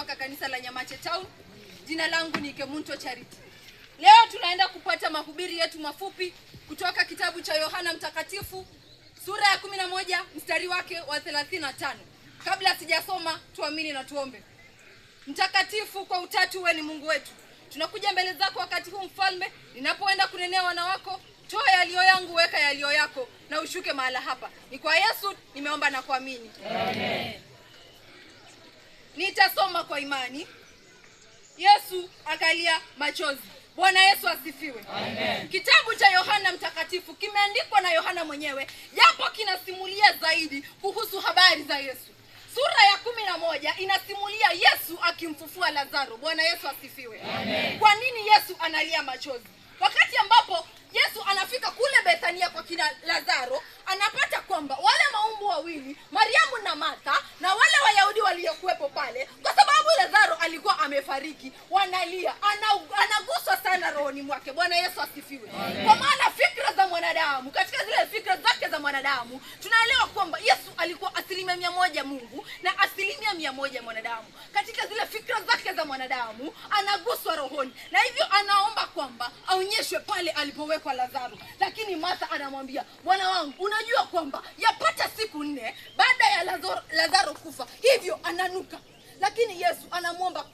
kutoka kanisa la Nyamache Town. Jina langu ni Kemunto Charity. Leo tunaenda kupata mahubiri yetu mafupi kutoka kitabu cha Yohana Mtakatifu sura ya 11 mstari wake wa 35. Kabla sijasoma, tuamini na tuombe. Mtakatifu kwa utatu, wewe ni Mungu wetu. Tunakuja mbele zako wakati huu mfalme, ninapoenda kunenea wana wako, toa yaliyo yangu, weka yaliyo yako, na ushuke mahala hapa. Ni kwa Yesu nimeomba na kuamini. Amen. Nitasoma kwa imani. Yesu akalia machozi. Bwana Yesu asifiwe. Amen. Kitabu cha Yohana Mtakatifu kimeandikwa na Yohana mwenyewe, japo kinasimulia zaidi kuhusu habari za Yesu. Sura ya 11 inasimulia Yesu akimfufua Lazaro. Bwana Yesu asifiwe. Amen. Kwa nini Yesu analia machozi? Wakati ambapo Yesu anafika kule Bethania kwa kina Lazaro, anapata kwamba wale maumbu wawili, Mariamu na Martha, na wale Wayahudi waliokuwepo pale, kwa sababu Lazaro alikuwa amefariki, wanalia. Anaguswa sana rohoni mwake. Bwana Yesu asifiwe. Amen. Kwa maana fikra za mwanadamu, katika zile fikra zake za mwanadamu, tunaelewa kwamba Yesu alikuwa 100% Mungu na 100% mwanadamu. Katika zile fikra zake za mwanadamu, anaguswa rohoni, na hivyo anaomba kwamba aonyeshwe pale alipowekwa Lazaro. Lakini Martha anamwambia, Bwana wangu, unajua kwamba yapata siku 4 baada ya Lazaro kufa, hivyo ananuka. Lakini Yesu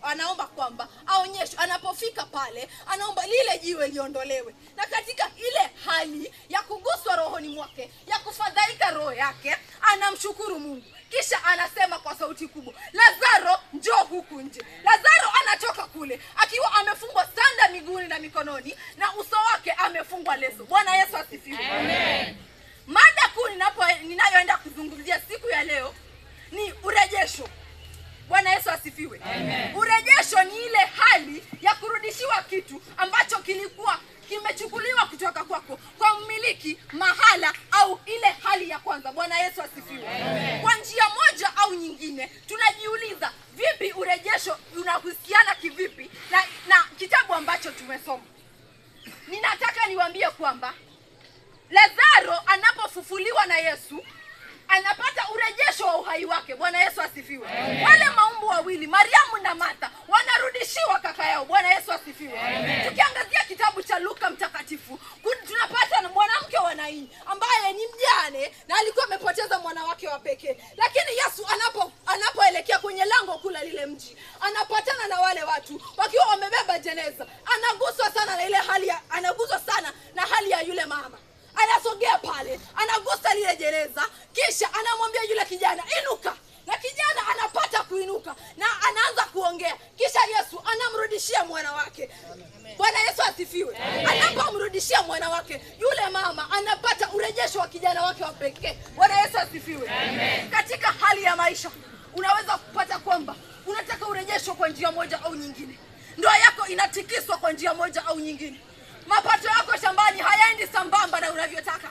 anaomba kwamba aonyeshwe. Anapofika pale, anaomba lile jiwe liondolewe. Na katika ile hali ya kuguswa rohoni mwake, ya kufadhaika roho yake, anamshukuru Mungu. Kisha anasema kwa sauti kubwa, Lazaro, njoo huku nje. Lazaro anatoka kule akiwa amefungwa sanda miguuni na mikononi, na uso wake amefungwa leso. Bwana Yesu asifiwe. Amen. Mada kuu ninayoenda kuzungumzia siku ya leo ni urejesho. Bwana Yesu asifiwe. Amen. Urejesho ni ile hali ya kurudishiwa kitu ambacho kilikuwa kimechukuliwa kutoka kwako kwa mmiliki, mahala au ile hali ya kwanza. Bwana Yesu asifiwe. Amen. Kwa njia moja au nyingine tunajiuliza, vipi urejesho unahusiana kivipi na kitabu ambacho tumesoma? Ninataka niwaambie kwamba Lazaro anapofufuliwa na Yesu, anapata urejesho wa uhai wake. Bwana Yesu asifiwe. Amen. Wale maumbu wawili, Mariamu na Martha, wanarudishiwa kaka yao. Bwana Yesu asifiwe. Amen. Tukiangazia kitabu cha Luka Mtakatifu, tunapata mwanamke wa Naini ambaye ni mjane na alikuwa amepoteza mwana wake wa pekee. Lakini Yesu anapoelekea kwenye lango kuu la lile mji, anapatana na wale watu wakiwa wamebeba jeneza. Anaguswa sana na ile hali anaguswa sana na hali ya yule mama. Anasogea pale, anagusa lile jeneza, kisha anamwambia yule kijana, inuka. Na kijana anapata kuinuka na anaanza kuongea. Kisha Yesu anamrudishia mwana wake. Bwana Yesu asifiwe. Anapomrudishia mwana wake, yule mama anapata urejesho wa kijana wake wa pekee. Bwana Yesu asifiwe. Amen. Katika hali ya maisha, unaweza kupata kwamba unataka urejesho kwa njia moja au nyingine. Ndoa yako inatikiswa kwa njia moja au nyingine. Mapato yako shambani hayaendi sambamba na unavyotaka.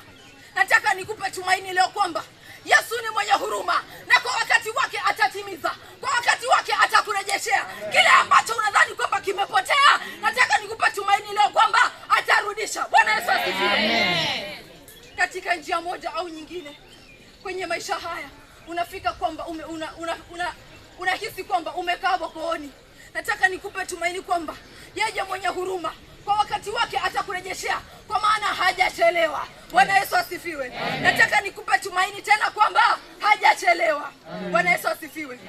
Nataka nikupe tumaini leo kwamba Yesu ni mwenye huruma, na kwa wakati wake atatimiza. Kwa wakati wake atakurejeshea kile ambacho unadhani kwamba kimepotea. Nataka nikupe tumaini leo kwamba atarudisha. Bwana Yesu asifiwe. Katika njia moja au nyingine kwenye maisha haya, unafika kwamba unahisi kwamba umekaa kooni. Nataka nikupe tumaini kwamba yeye mwenye huruma kwa wakati wake atakurejeshea, kwa maana hajachelewa. Bwana Yesu asifiwe. Nataka nikupe tumaini tena kwamba hajachelewa. Bwana Yesu asifiwe.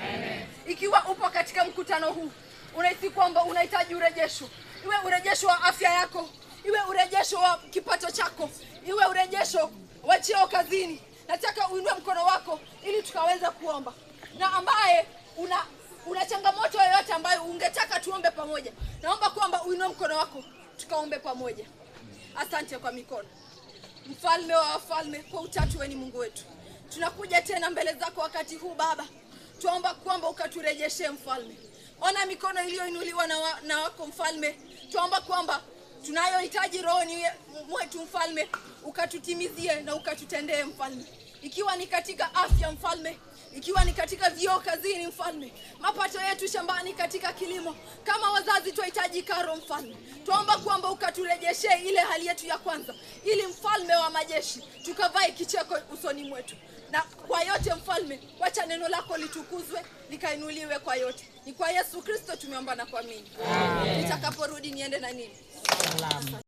Ikiwa upo katika mkutano huu, unahisi kwamba unahitaji urejesho, iwe urejesho wa afya yako, iwe urejesho wa kipato chako, iwe urejesho wa cheo kazini, nataka uinue mkono wako ili tukaweza kuomba. Na ambaye una changamoto yoyote ambayo ungetaka tuombe pamoja, naomba kwamba uinue mkono wako tukaombe pamoja. Asante kwa mikono. Mfalme wa wafalme, kwa utatu wewe ni Mungu wetu. Tunakuja tena mbele zako wakati huu Baba. Tuomba kwamba ukaturejeshe mfalme. Ona mikono iliyoinuliwa na wako mfalme. Tuomba kwamba tunayohitaji rohoni mwetu mfalme, ukatutimizie na ukatutendee mfalme. Ikiwa ni katika afya mfalme, ikiwa ni katika vyoo kazini, Mfalme, mapato yetu shambani, katika kilimo. Kama wazazi twahitaji karo, Mfalme, twaomba kwamba ukaturejeshe ile hali yetu ya kwanza, ili Mfalme wa majeshi tukavae kicheko usoni mwetu. Na kwa yote Mfalme, wacha neno lako litukuzwe likainuliwe kwa yote. Ni kwa Yesu Kristo tumeomba na kuamini. Nitakaporudi niende na nini?